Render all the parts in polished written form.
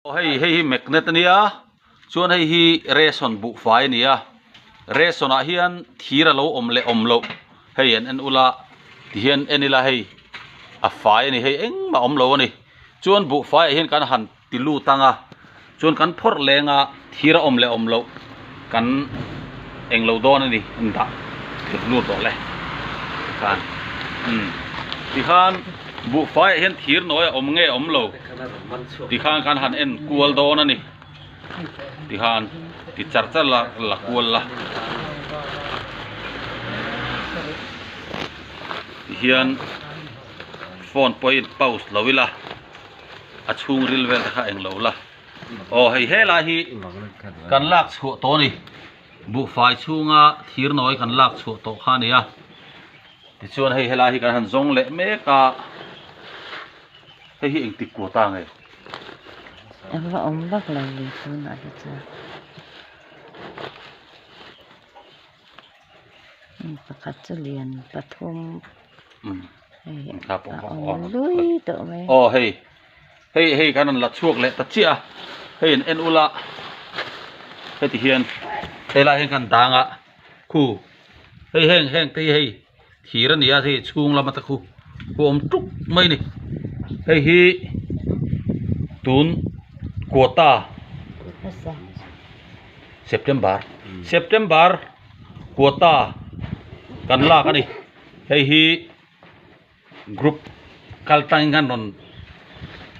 Aw hei hei hi magnet a nia chuan hei hi ration buhfai a ni a ration ah hian thir a lo awm leh awm loh hei an en ula tihian en ila hei a fai a ni hei engmah a awm lo a ni chuan buhfai ah hian kan han ti lut ang a chuan kan phawrh leng a thir a awm leh awm loh kan englo dawn a ni an dah lut rawh le tikhan umm tikhan buhfai ah hian thir nawi a awm nge awm lo tikhan kan han en kual dawn a ni tikhan ti char char la la kual la tihian phone pawh hi pause lo ila a chhungril vel te kha englo la. Aw hei helai hi kan lak chhuah tawh a ni buhfai chhunga thir nawi kan lak chhuah tawh kha a ni a tichuan hei helai hi kan han zawng leh mek a hei hi engtik kuah ta nge? A va awm vak lo ve tunah hi chuan pakhat chu lian pathum hei a awm lui tawh mai. Aw hei. Hei hei kan rawn la chhuak leh ta chiah a hei an en ula heti hian helai hian kan dang a khu hei heng heng te hi hei thir a ni a hei chhung lama te khu khu awm tuk mai a ni hei hi tun quota September September quota kan lak a ni hei hi. Group kal tangin khan rawn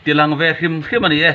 ti lang ve hrim hrim a ni e.